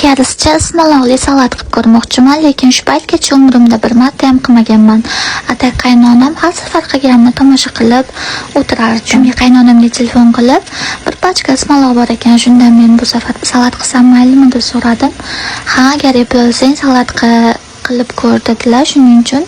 Teskarisicha ismaloqli salat qilib ko'rmoqchiman, lekin shu paytgacha umrimda bir marta ham qilmaganman. Atay qaynonam har safar qilganimni tomosha qilib o'tirardi. Shunga qaynonamga telefon qilib, bir pachka ismaloq bor ekan, shundan men bu safar salat qilsam maylimi deb so'radim. Ha, agar eplolsang salat qilib ko'r dedilar. Shuning uchun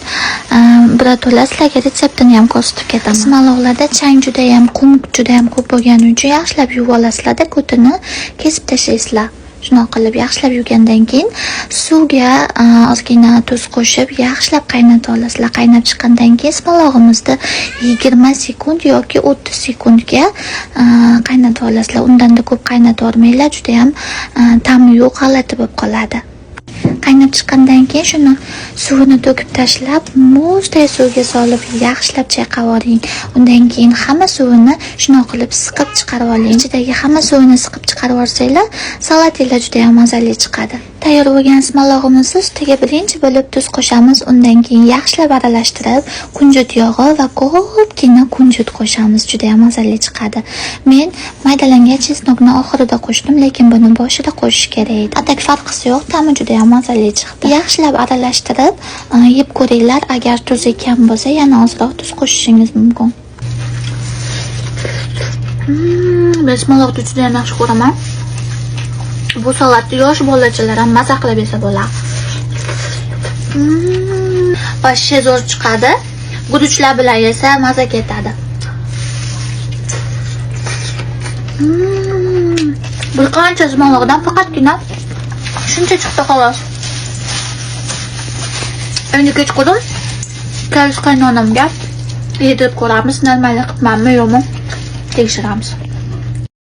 birato'la sizlarga retseptini ham ko'rsatib ketaman. Ismaloqlarda chang judayam, qum judayam ko'p bo'lgani uchun yaxshilab yuvib olasizlarda, ko'tini kesib tashlaysizlar. Shunaqa qilib yaxshilab yuvgandan keyin suvga ozgina tuz qo'shib yaxshilab qaynata olasizlar. Qaynab chiqqandan keyin ismalog'imizni 20 sekund yoki 30 sekundga qaynata olasizlar. Undanda ko'p qaynata olmanglar, judayam ta'mi yo'q, g'alati bo'lib qoladi. Qaynab chiqqandan keyin shuni suvini to'kib tashlab, muzday suvga solib yaxshilab chayqab oling. Undan keyin hamma suvini shunaqa qilib siqib chiqarib oling. Ichidagi hamma suvini siqib chiqarib olsanglar, salatinglar juda ham mazali chiqadi. Tayyor bo'lgan ismalog'imizni ustiga birinchi bo'lib tuz qo'shamiz. Undan keyin yaxshilab aralashtirib, kunjut yog'i va ko'pgina kunjut qo'shamiz. Juda ham mazali chiqadi. Men maydalangan chesnokni oxirida qo'shdim, lekin buni boshida qo'shish kerak edi. A так farqisi yo'q, ta'mi juda ham mazali chiqdi. Yaxshilab aralashtirib, yeb ko'ringlar. Agar tuzi kam bo'lsa, yana ozroq tuz qo'shishingiz mumkin. Men ismaloqni juda ham yaxshi ko'raman. Bu salatni yosh bolachalar ham maza qilib yesa bo'ladi. Вообще zo'r chiqadi. Guruchlar bilan yesa maza ketadi. Bir qancha ismaloqdan faqatgina shuncha chiqdi xolos. Endi kechqurun kalish qaynonamga yedirib ko'ramiz, normal qilibmanmi yo'qmi tekshiramiz.